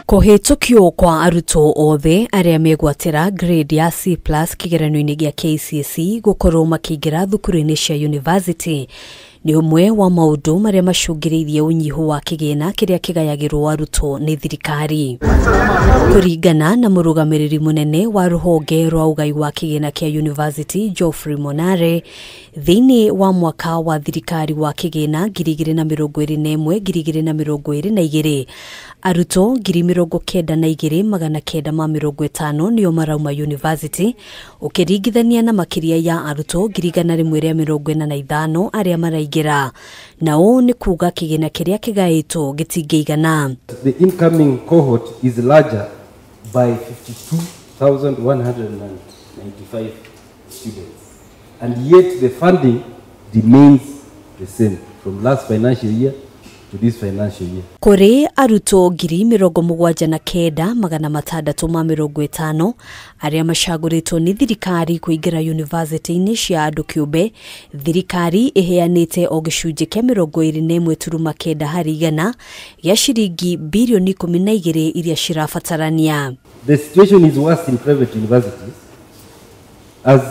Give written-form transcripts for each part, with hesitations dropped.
Kũhĩtũkio kwa arutwo othe arĩa megwatĩra grade ya C+ kĩgeranio-inĩ gĩa KCSE gũkorwo makĩingĩra thukuru-inĩ cia university nĩ ũmwe wa maũndũ marĩa macũngĩrĩirie ũnyihu wa kĩgĩna kĩrĩa kĩgayagĩrwo arutwo nĩ thirikari. Kũringana na mũrũgamĩrĩri mũnene wa rũhonge rwa ũgai wa kĩgĩna kĩa university Geoffrey Monare, thĩinĩ wa mwaka wa thirikari wa kĩgĩna 2021 2022 arutwo 92,950 nĩo marauma university ũkĩringithania na makĩria ya arutwo 145 arĩa maraingĩra, na ũũ nĩ kuga kĩgĩna kĩrĩa kĩgaĩtwo gĩtingĩigana. The incoming cohort is larger by 52,195 students, and yet the funding remains the same from last financial year to this financial year. Kũrĩ arutwo 79,650 arĩa macagũrĩtwo nĩ thirikari kũingĩra university-inĩ cia andũ kĩũmbe, thirikari ĩheanĩte o gĩcunjĩ kĩa 21.9 harĩ igana gĩa ciringi birioni 12 iria cirabatarania. The situation is worse in private universities, as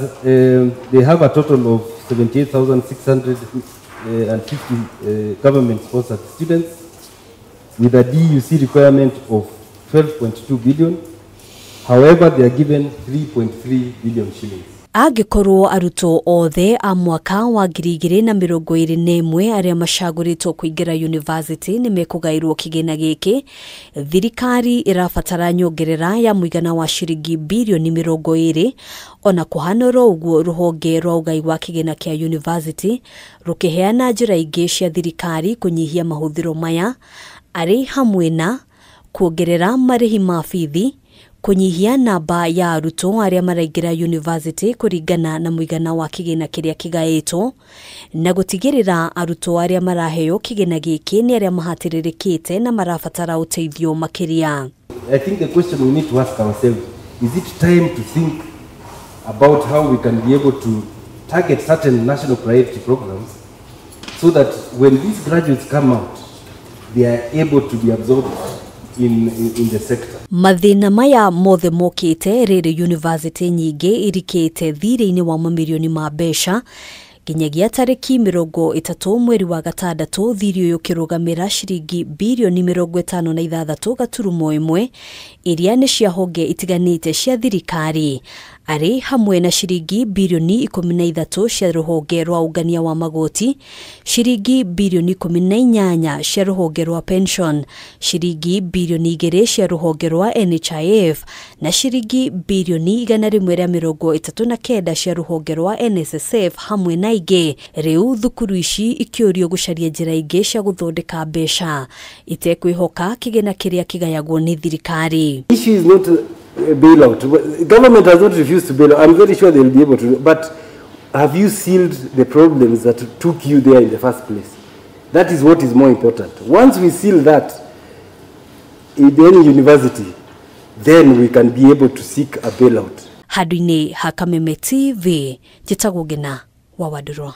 they have a total of 78,650 government-sponsored students with a DUC requirement of 12.2 billion. However, they are given 3.3 billion shillings. Angĩkorwo arutwo othe a mwaka wa 2021 arĩa macagũrĩtwo kũingĩra university nĩ mekũgaĩrwo kĩgĩna gĩkĩ, thirikari ĩrabatara nyongerera ya mũigana wa ciringi birioni 20. Ona kũhana oro ũguo, rũhonge rwa ũgai wa kĩgĩna kĩa university rũkĩheana njĩra ingĩ cia thirikari kũnyihia mahũthĩro maya, arĩ hamwe na kuongerera marĩhi ma bithi, kũnyihia namba ya arutwo arĩa maraingĩra university kũringana na mũigana wa kĩgĩna kĩrĩa kĩgaĩtwo, na gũtigĩrĩra arutwo arĩa maraheo kĩgĩna gĩkĩ nĩ arĩa mahatĩrĩrĩkĩte na marabatara ũteithio makĩria. I think the question we need to ask ourselves is, it time to think about how we can be able to target certain national priority programs so that when these graduates come out, they are able to be absorbed in the sector. Mathĩna maya mothe mokĩte rĩrĩ university nyingĩ irikĩte thirĩ-inĩ wa mamirioni ma mbeca nginyagia tarĩki 30 mweri wa gatandatũ, thirĩ ũyũ ũkĩrũgamĩra ciringi birioni 56.1 iria nĩ cia honge itiganĩte cia thirikari, arĩ hamwe na ciringi birioni 13 cia rũhonge rwa ũngania wa magoti, ciringi birioni 18 cia rũhonge rwa pension, ciringi birioni 2 cia rũhonge rwa NHIF na ciringi birioni 139 cia rũhonge rwa NSSF hamwe na ingĩ. Rĩu thukuru ici ikĩũrio gũcaria njĩra ingĩ cia gũthondeka mbeca itekwĩhoka kĩgĩna kĩrĩa kĩgayagwo nĩ thirikari. Issue is not a bailout. Government has not refused to bail out. I'm very sure they will be able to. But have you sealed the problems that took you there in the first place? That is what is more important. Once we seal that in any university, then we can be able to seek a bailout. Handũ-inĩ ha Kameme TV, njĩtagwo Ngina wa Wandũrwa.